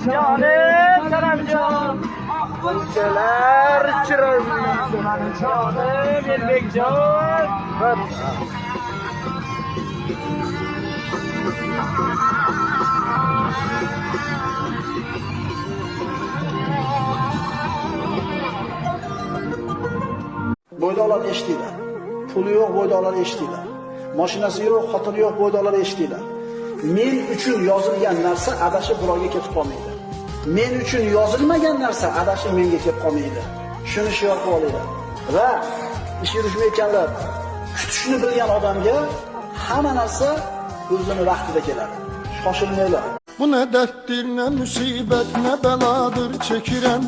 Jonim sanamjon. Bunchalar chiroyli jonim Elbekjon. Bo'ydoqlar eshitinglar. Puli yo'q bo'ydoqlar eshitinglar. Mashinasi yo'q, xotini yo'q bo'ydoqlar eshitinglar. Men uchun yozilgan narsa adashib birovga ketib qolmaydi. Men uchun yozilmagan narsa adashib menga kelib qolmaydi. Shuni shior qilib olinglar. Va ish yurishmayotganlar, kutishni bilgan odamga hamma narsa o'zini vaqtida keladi. Shoshilmanglar. Bu ne derttir, ne musibet, ne beladır çekirem.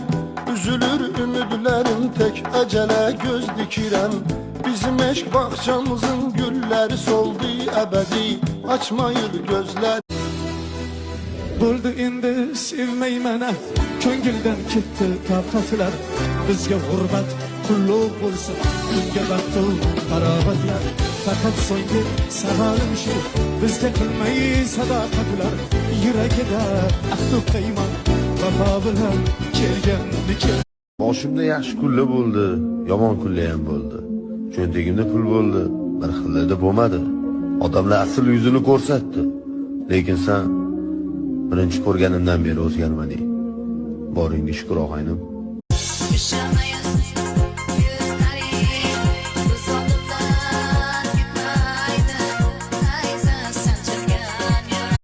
Üzülür ümidlerim, tek ecele göz dikirem. Bizim eşk bahçamızın gülleri soldu ebedi, açmayır gözler. Bo'ldi endi sevmayman, ko'ngildan ketdi taqatlar. Bizga g'urbat qulluq bo'lsin, bunga baxtu qarobatlar. Faqat so'nggi savolim shu, bizga qilmay sadoqatlar. Yuragida ahdu paymon vafo bilan kelganniki. Boshimda yaxshi kunlar bo'ldi, yomon kunlar ham bo'ldi. Cho'ntagimda pul bo'ldi, bir xillarda bo'lmadi. Odamlar asl yuzini ko'rsatdi. Lekin sen birinchi ko'rganimdan beri o'zgarmading. Boringga shukr, og'aynim.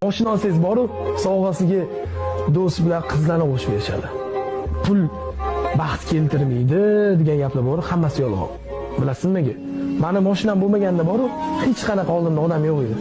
Moshina olsangiz boru, sovg'asiga do'st bilan qizlarni qo'shib berishadi. Pul baxt keltirmaydi degan gaplar bor, hammasi yolg'on. Bilasizmi nimaga? Mani mashinam bo'lmaganda boru, hech qanaqa oldimda odam yo'q edi.